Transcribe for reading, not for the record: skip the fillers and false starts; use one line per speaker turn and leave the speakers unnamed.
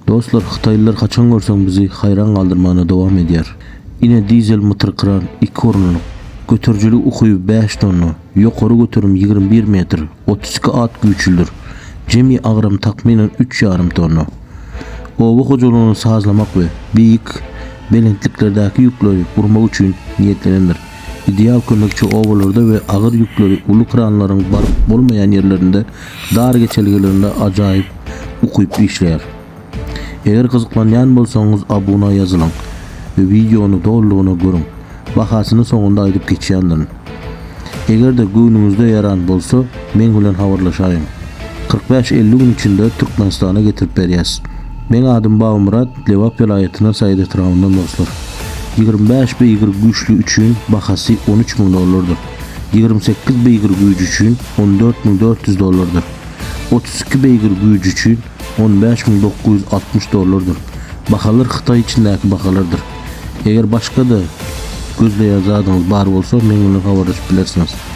Dostlar hytaýlylar haçan görseň bizi haýran galdyrmagyna dowam edýär. Ine dizel mytyr kran iki orunlyk. Göterijilik ukyby bäş tonna, ýokary göterim 21 metr, 32 at güýçlüdir. Jemi agramy takmynan üç ýarym tonna. Oba hojalygyny sazlamak we beýik belentliklerdäki ýükleri urmak üçin niýetlenendir. Ideal kömekçi obalarda we agyr ýükleri uly kranlaryň baryp bolmaýan ýerlerinde dar geçelgelerinde ajaýyp ukyply işleýär. Eger gyzyklanýan bolsaňyz abuna ýazylyň we wideony dolulygyna görüň. Bahasyny soňunda aýdyp geçýändirin. Eger-de göwnüňizde ýaran bolsa meň bilen habarlaşaýyň. 45-50 gün içinde Türkmenistana getirip berýäs. Meň adym Babamyrat, Lebap welaýatyndan Saýat etrabyndan dostlar. 25 beýgir güýçli üçin bahasy 13 müň dollardyr. 28 beýgir güýji üçin 14 400 dollardyr. 32 beýgir güýji üçin 15 960 dollardyr. Bahalar Hytaý içindäki bahalardyr. Eger başga-da gözleýän zadyňyz bar bolsa meň bilen habarlaşyp bilersiňiz.